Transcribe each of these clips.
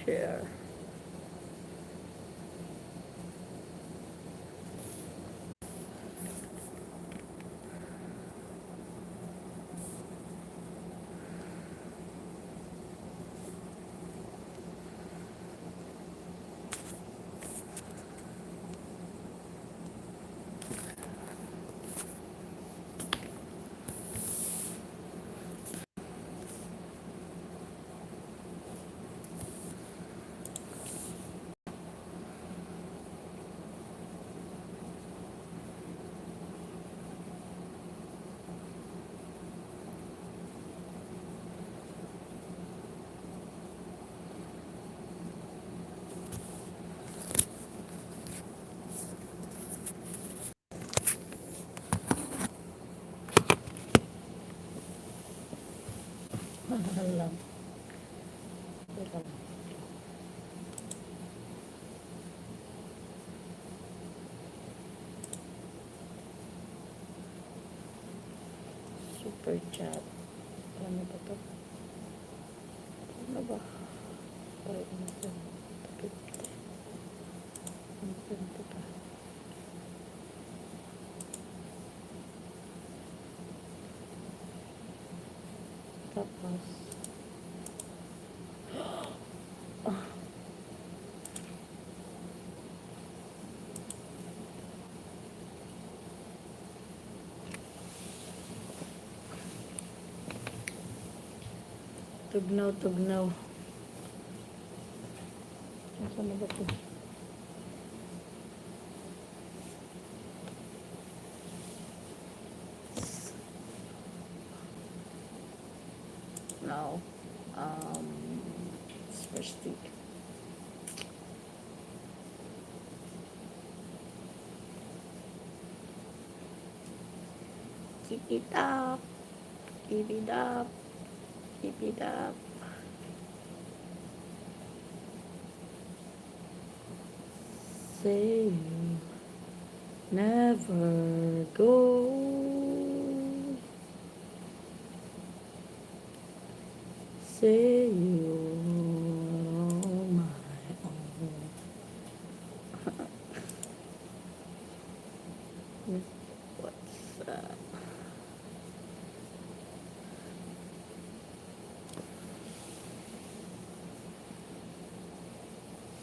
Share. Lang. Teka lang. Super chat. Ano ba to? Ano ba? Ay, ano to? 50. 120 pa. Tapos, ah. Tugnaw, tugnaw. Nasaan na ba to? No. It's first. Keep it up. Keep it up. Keep it up. Say you never go. Say you're my own. What's up?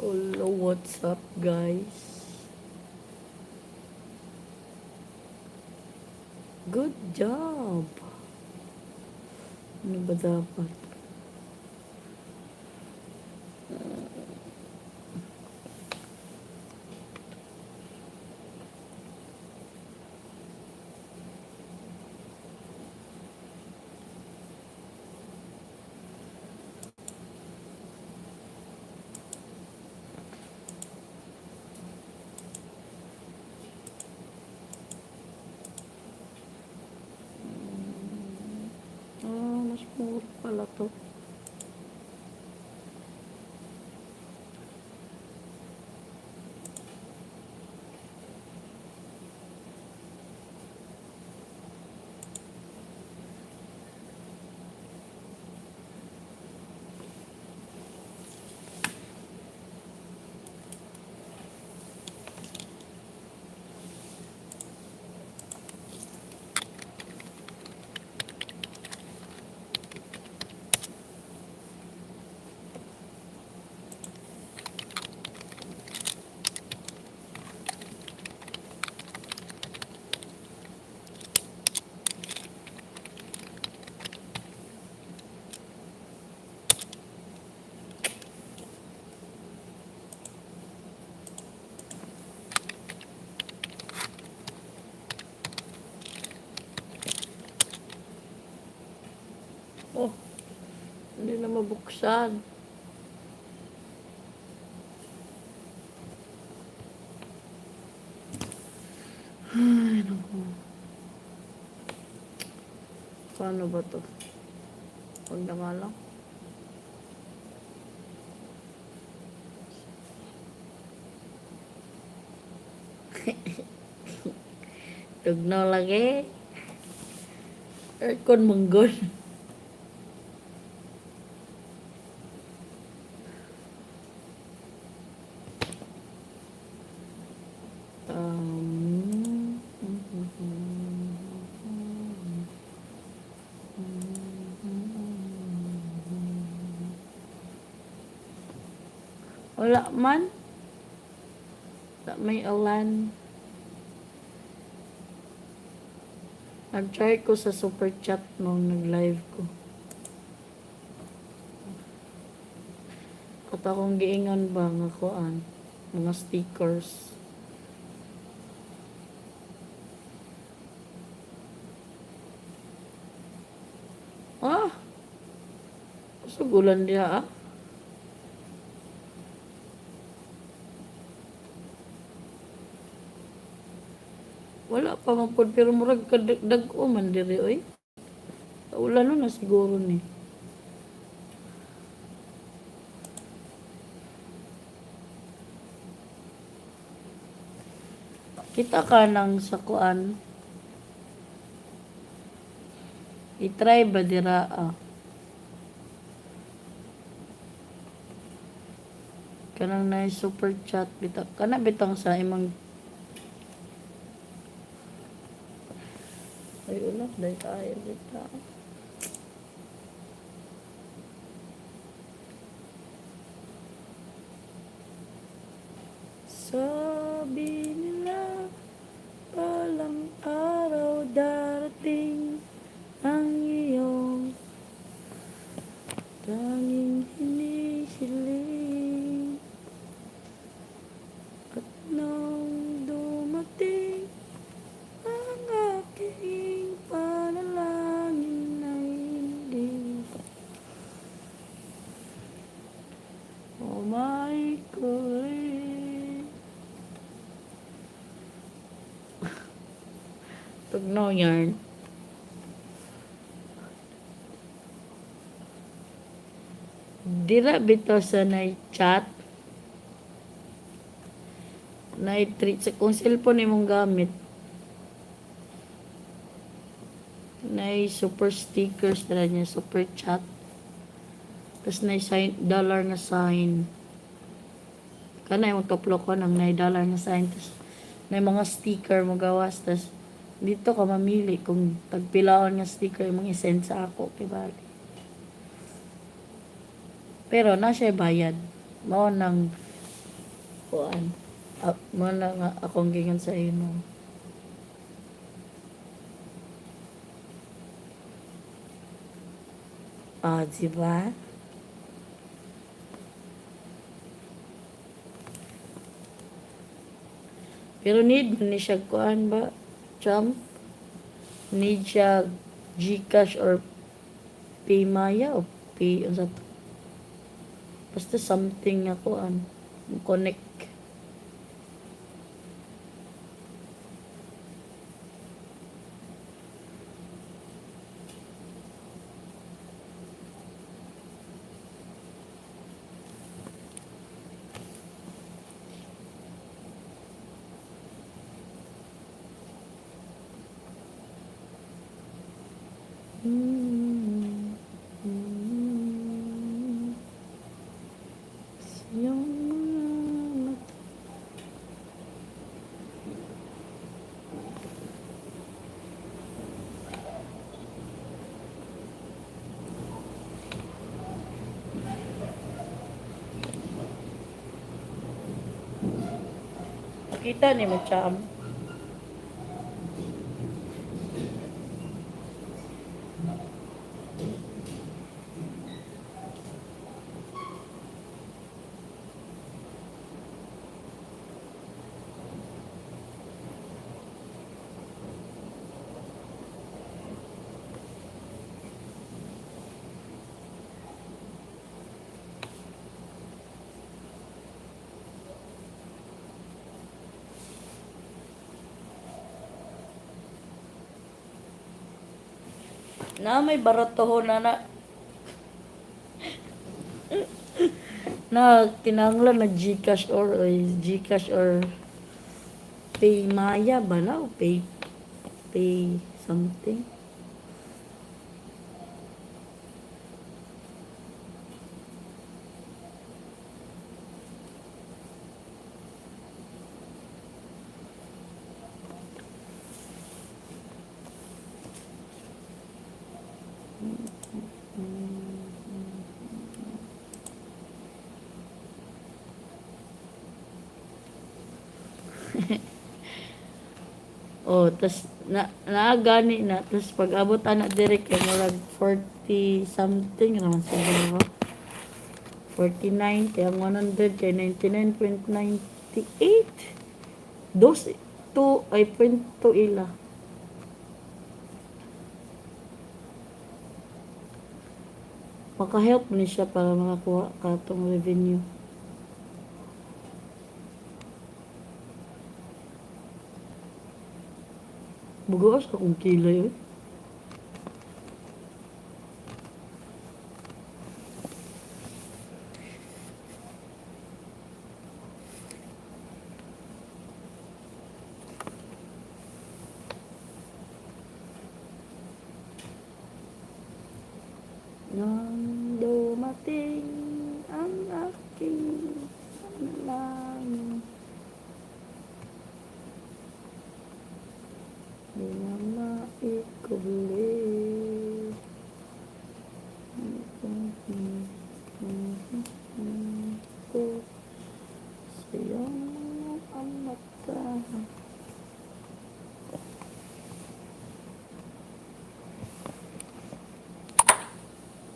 Hello, what's up, guys? Good job! Ano ba dapat? Ah, mas mura pala to. Oh, hindi na mabuksan. Ay, naku. Paano ba to? Huwag na nga lang. Tugnaw lagi. Aircon manggol. Wala man. Wala may ulan. Nag-try ko sa super chat nung nag-live ko. At akong giingon ba nga kuan, mga stickers. Ah! Kusog ulan diha ah. Wala pa man pod pero murag kadag-o man diri oy. Ulan na siguro ni. Kita ka nang sa kuan. I-try ba dira ah? Kanang na super chat bitaw. Kana bitang sa imong. Ay, ulat dahil tayo dito. Sabi nila, balang araw darating ang iyong tanging hinihiling. At nung dumating ang aking panalangin ay hindi Oh my God. Tugnaw yarn. Dira bitaw sa nay chat. Nay treat sa kung cellphone imong gamit. Nay super stickers dira niya, super chat. Tapos nay sign, dollar nga sign. Kana yung tuplo ko nang nay dollar nga sign. Tapos nay mga sticker mo gawas. Tapos dito ka mamili kung tagpilaon nga sticker imong i-send sa ako. Kay bali. Pero na siya bayad. Mao nang kuan. Ah, mao na nga akong gingon sa imo. Ah, di ba? Pero need man ni siya kuan ba? Cham? Need siya GCash or Paymaya o Pay unsa to? Basta something nga kuan. Connect. Sa iyong mga mata. Kita ni mo, Cham. Na may baratohon na na. Na kinahanglan na GCash or oy, GCash or Paymaya ba na o Pay something. Oh, tas na naagani na, tas pag abot ana diri kay murag 40 something naman siguro. 49 kay ang 100 kay 99.98. Dos 2 ay 0.2 ila. Maka-help ni siya para makakuha ka atong revenue. Bugawas akong kilay eh. Nang dumating ang aking panalangin, di na maikubli. Ko sa iyong mga mata.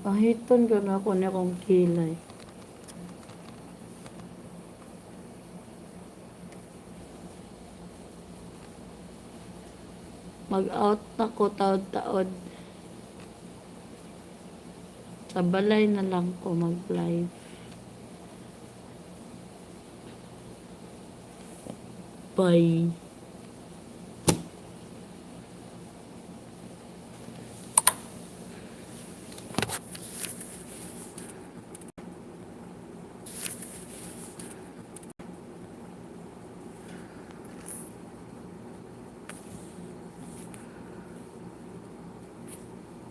Pahiton ko na ako niya kong kilay. Mag-out na ko taod-taod. Sa balay na lang ko mag-live. Bye.